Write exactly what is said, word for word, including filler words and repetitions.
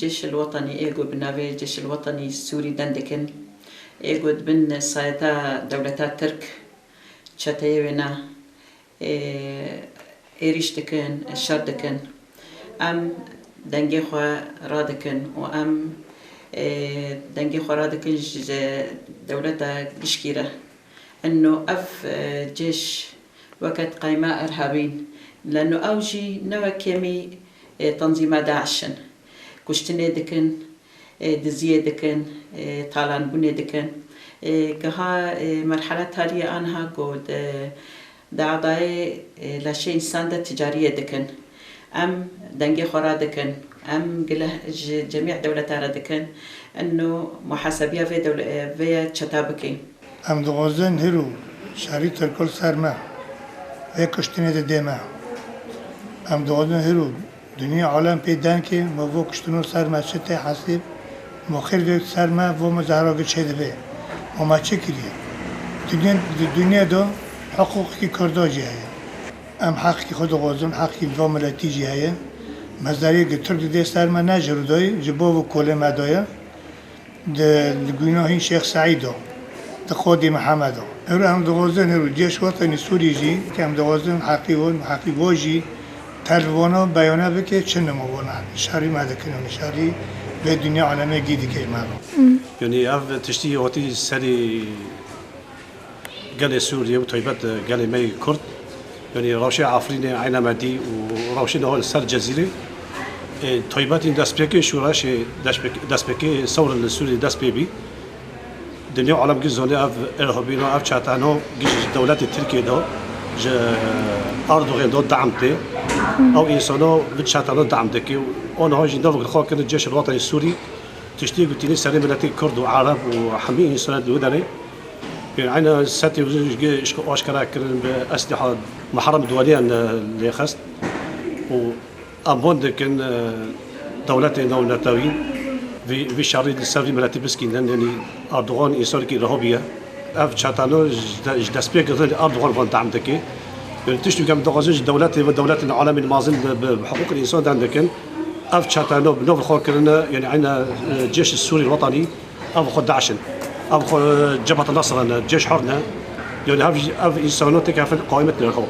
Cêşil Wetanî ê ku bi navê Cêşil Wetanî Sûrî deng dikin, ê ku di bin sayeta dewleta Tirk, çeteyê wê ne, ê, êrîş dikin, şer dikin. Em dengê xwe radikin û em, ê, dengê xwe radikin ji dewleta gişkî re. Eno ev, e, cêş weke qayma erhabîn, leno ew jî ne wek kêmî, e, tenzîma DAIŞ in. Kuştinê dikin, e, diziyê dikin, e, talanbûnê dikin. E, giha, e, merhela taliyê anha ku di, di adayê, e, leşê însan de ticariyê dikin. Em dengê xwe radikin, em gileh ji cemî dewleta re dikin, eno muhasebiya vê dewle-, vê çeta bike. Em dixwazin hiro şerî Tirkol ser me, vê kuştinê didê me. Em dixwazin hiro dinya alem pê dengê me vo kuştino ser me çi tê hesîb, mo xêr vê ser me vo me zehra gi çê dibe. Ma me çi kiriye? Dinya, di dinya de hiqûqekî Kurda jî heye. Em heqkî xwe dixwazin, heqkî va miletî jî heye. Mezariyê gi Tirk didê ser me ne ji rûdayê, ji bo û kolê me daye. Di, di gunahî Şêx Seîd o, di Xwedî Mihemed o. Ero em dixwazin ero cêş wetenî Sûrî jî, ke em dixwazin heqî wan, heqî wan jî telvana beyane bike, çi nima wana. Şerî me dikin, şerî vê dinya alemê gî dike ji me re. Yanî ev tiştî hatî serî gelê Sûriyê û taybet gelê me yê Kurd, yanî rewşê Efrînê, Eyn Emedî û rewşê niha li ser Cezîrê, ê, taybetî destpêkê şoreşê, destpêk-, destpêkê sewr li Sûriyê dest pê bî. Dinya alem gî zanê ev irhabîna, ev çetena gî ji dewletê Tirkiyê de, ji Erdogan de dam tê. Ew însana vî çetena dam dike û aniha jî navek li xwe kirin Cêşil Wetenî Sûrî, tiştê ku tînî serê miletê Kurd û Ereb û hemî însana di wê derê. Pênc eyna setê û ji aşkera kirin bi eslîha Muharrem duwaniyan, e, lê xist û em hon dikin, e, dewletê navnetewî vî, vî şerî li ser vî miletî biskînin, yanî Erdogan însanekî irhabiye. Ev çetano ji de-, ji destpêkê re Erdogan van dam dike. Yanî tiştê ku em dixwazin ji dewletê ve dewletên alemên mezin bi, bi hiqûqên însan deng dikin. Ev çetano bi nav xwe kirine, yanî eyna, e, Cêş Sûrî Wetanî. Ev xwe DAIŞ in. Ev xwe Cebheta Nesr in, Cêş Hur ne. Yanî ev, ev însano têkefin qaîmet li xwe.